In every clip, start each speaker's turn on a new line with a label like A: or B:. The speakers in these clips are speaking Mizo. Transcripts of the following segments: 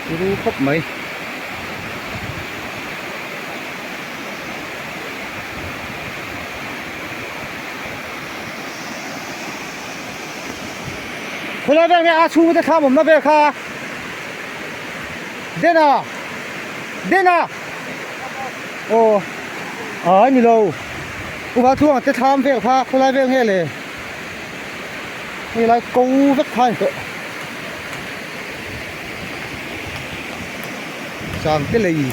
A: Turu khawp mai. Khawlai vel nge a chhung te thlam awmna vel kha Dena Dena aw a ni lo Upa Tluanga te thlam vel kha khawlai vel nge le hei lai ko vek kha a ni tawh Sangte lei.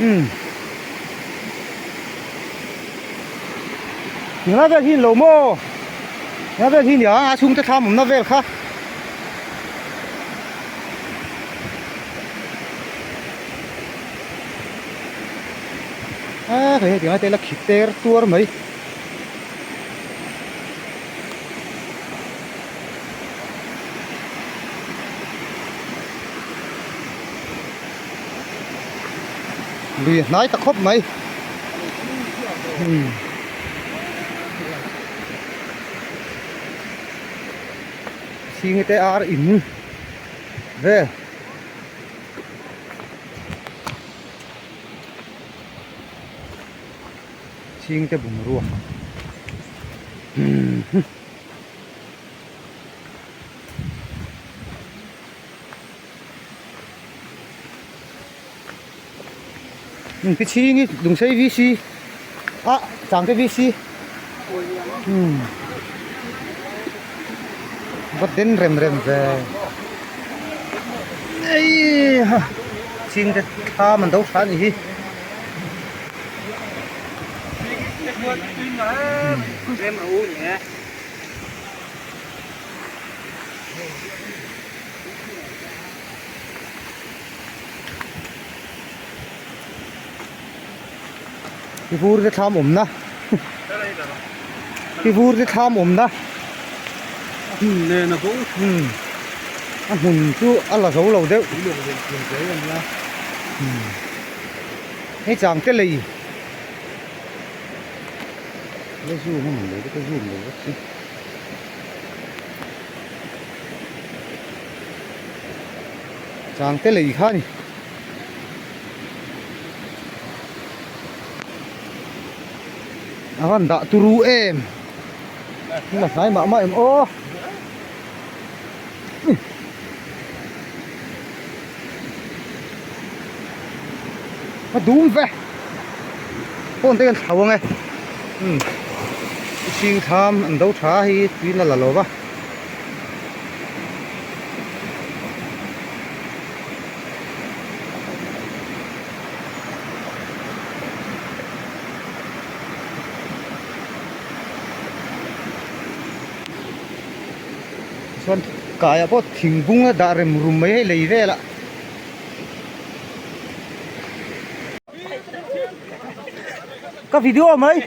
A: Umm Tinga vel hi lo maw Tinga vel hi nia a chhungte thlam awmna vel kha a hei tinga te la khit ter tuar mai. Lui a hnai ta khawp mai umm chhing te ar in vel chhing te bungrua umm. Pi chhing hi Lungsei VC a Changte VC umm va den rem rem ve eiha chhing te thlam an do tha a nih hi. Pi vur te thlam awmna Pi vur te thlam awmna a hmun chu a la zo lo deuh hei chang te lei la zoom a man lo ka zoom lo vek si. Changte lei kha a ni. A van dah turu em. La hnai mah mah em aw. A dum ve. Phone te kan thlau ang e. Umm. Chhing thlam an do tha hi tuin a la lo va. Chuan kaiah pawh thing bung a dah rem rum mai hei lei velah. Ka video mai.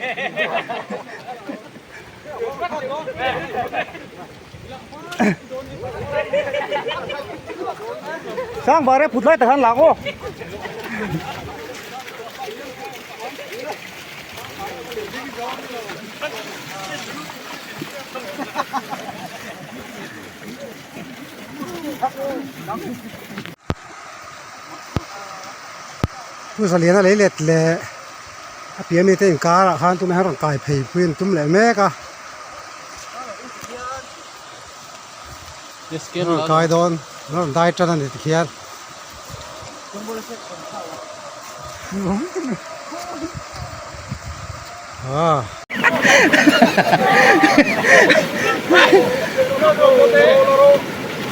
A: Sang bare phut lai tak han lak aw.
B: Pu Zaliana lei let leh a pian mite inkarah khan tunah hian rawn kai phei pui an tum leh mek a rawn kai dawn an rawn dai tan a ni tikhian.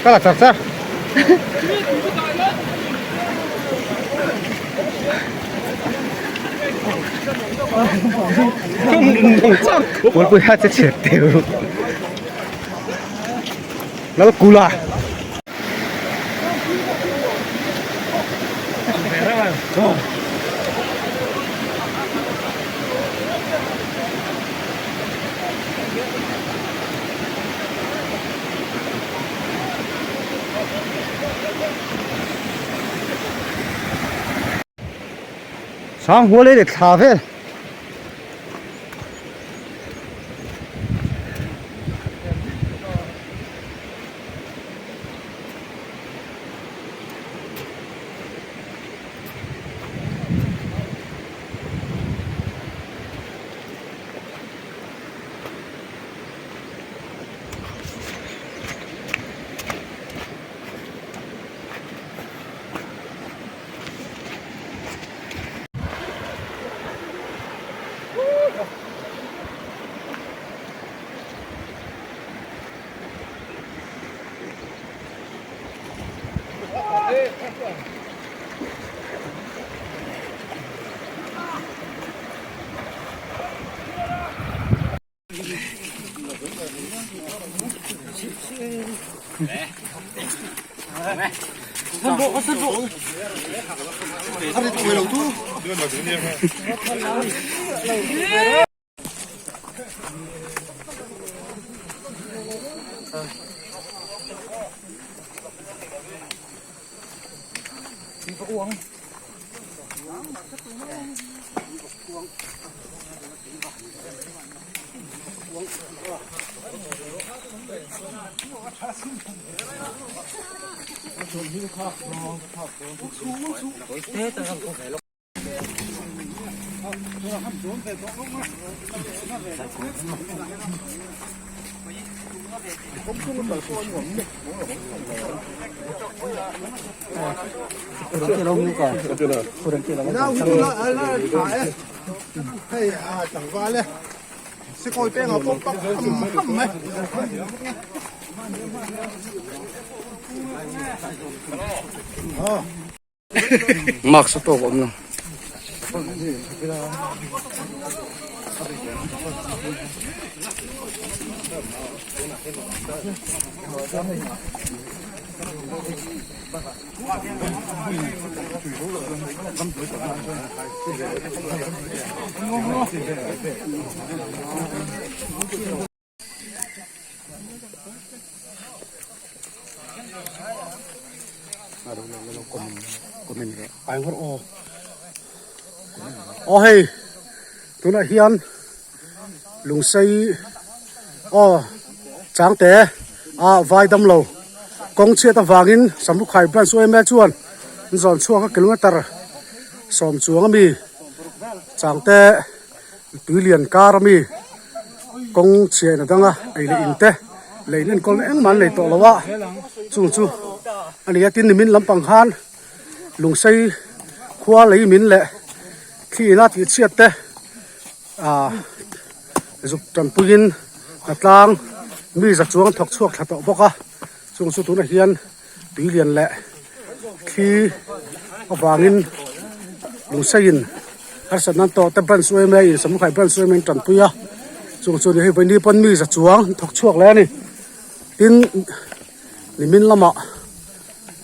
A: Ka la char char. Pawlpui kha che chhiat teu. Lalkula. Sang hual ei leh thla vel.
B: Hei a tlangval e sikawi peng ah pawh pak ham ham mai.
C: Mask a tawk awm lo.
B: Aw hei tunah hian lungsei aw changte a vai dam lo kawng chhiat avangin Samrukhai branch yma chuan an zawn chhuak a kilometer sawm chuang ami changte tui lian kar ami kawng chhiah in a dang a ei leh in te leh in enkawl na engmah an nei tawh lo a chung chu a ni a tin nimin lampang khan lungsei khua lei min leh thli ina tih chhiat te ah zuk tanpuiin hnatlang mi za chuang thawk chhuak thla tawh bawk a chung chu tunah hian tui lian leh thli avangin lungseiin harsatna an tawh te branch yma in Samlukhai branch yma in tanpui a chung chu ni hei vawiin pawn mi za chuang an thawk chhuak leh a ni tin nimin lamah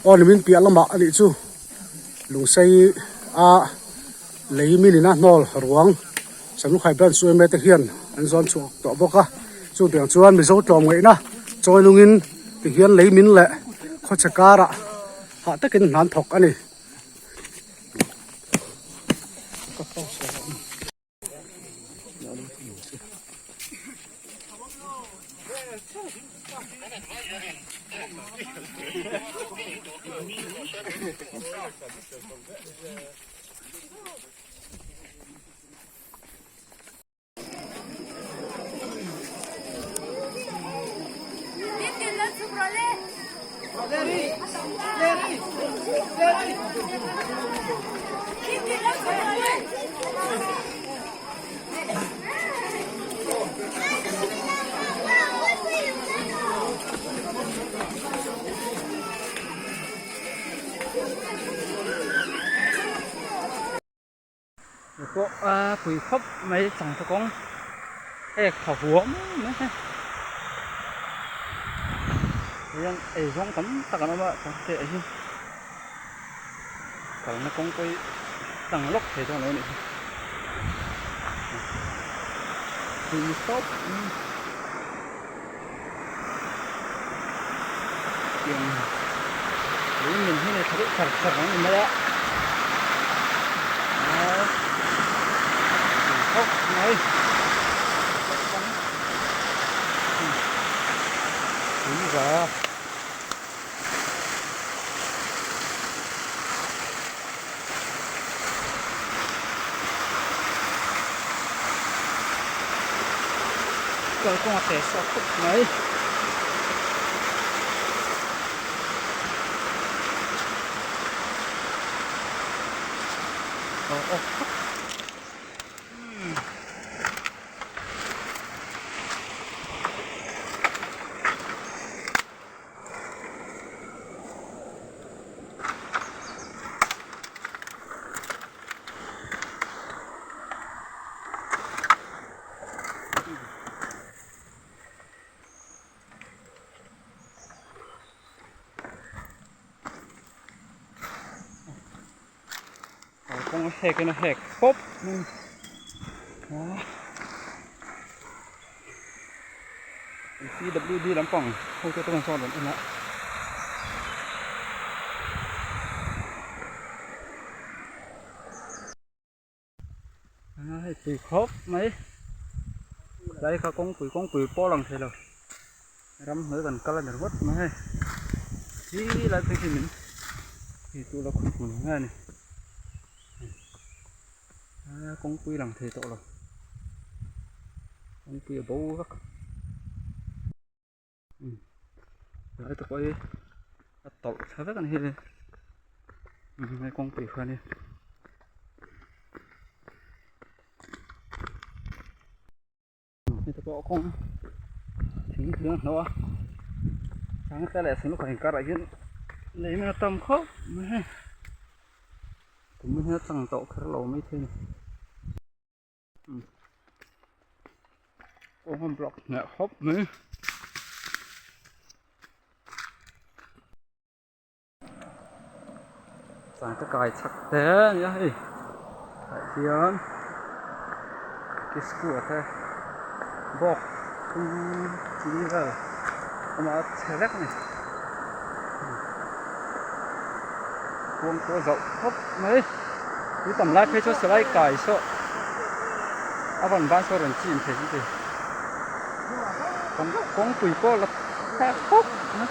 B: aw nimin piah lamah a nih chu lungsei a lei min in a hnawl ruang Samlukhai branch yma te hian an zawn chhuak tawh bawk a chutiang chuan Mizo tlawmngaihna chawi nungin tihian lei min leh khawchhe karah hah takin hna an thawk a ni.
C: Ni pawh a pui khawp mai changte kawng hei tha huam mai a hian eizawng tam tak an awm a changte ah hian kalna kawng pawh hi tlang lawk thei dawn lo a nih hi tui tawp tiang lei min hi tha deuh char char ang ni mai a khawp mai tui va. Kalkawng a te sawt khawp mai. Aw aw khawp. Kawng a hek in a hek pawp mai a PWD lampang ho te chuan sawn rawn en a. A hei pui khawp mai tlai kha kawngpui kawngpui pawh a lang thei lo ramhnuai kan kal a ni ringawt mai hei khi lai phei khi min ti tu la khawi hmun nge a ni a kawngpui lang thei tawh lo kawngpui a bo vek. Lai te pawh hi a tawlh thla vek a ni hi hei kawngpui kha a ni hei te pawh kawng thing thing a hnawh a changte leh sanglukhai inkarah hian lei a tam khawp mai hei kum hi a tlang tawh kher lo maithei a ni. Kawng block hneh khawp mai. Changte kai chak te a nia hei tah hian kisku te bawk thum chi vel a awm a chhe vek a ni kawng pawh a zauh khawp mai tui tam lai phei chuan silai kai saw a rawn ban saw a rawn chim thei chu ti kawngpui pawh la thlak khawp mai.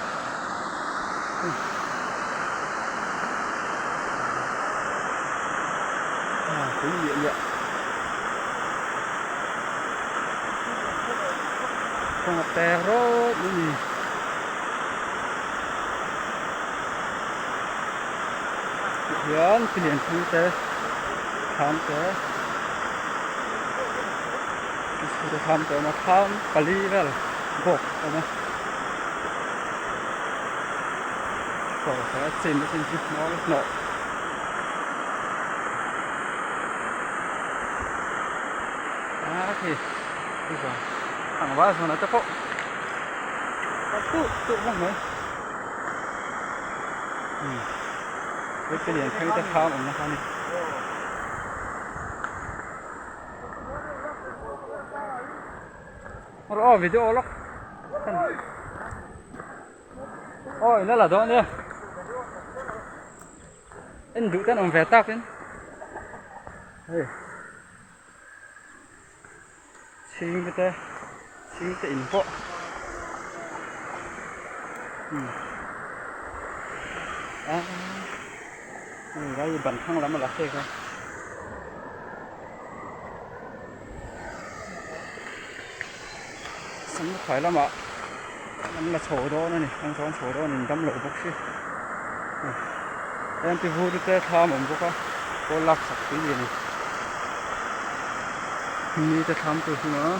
C: Tui liah liah kawng a per rawt mai a ni. Tihian pilian thil te thlam te scooter thlam te a awm a thlam pali vel bawk a awm a saw a chin a chin chu hmawr hnawh. A khi tlangval zawn ah te pawh a tuh tuh vang mai hei te lian phei te thlam awm na kha a ni. Aw video lawk aw ina la dawn nia en duh ten awm ve tak in hei chhing te chhing te in pawh umm a hei ban thlang lam a la hrek a. Samkhai lamah an la chho dawn a ni an chuan chho dawn in dam loh bawk si heng te vur te thlam a awm bawk a pawl lak sak pui a ni mi te thlam tur hi maw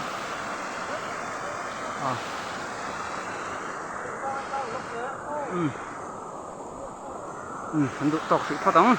C: ah um um an duh tawk hrih phawt ang.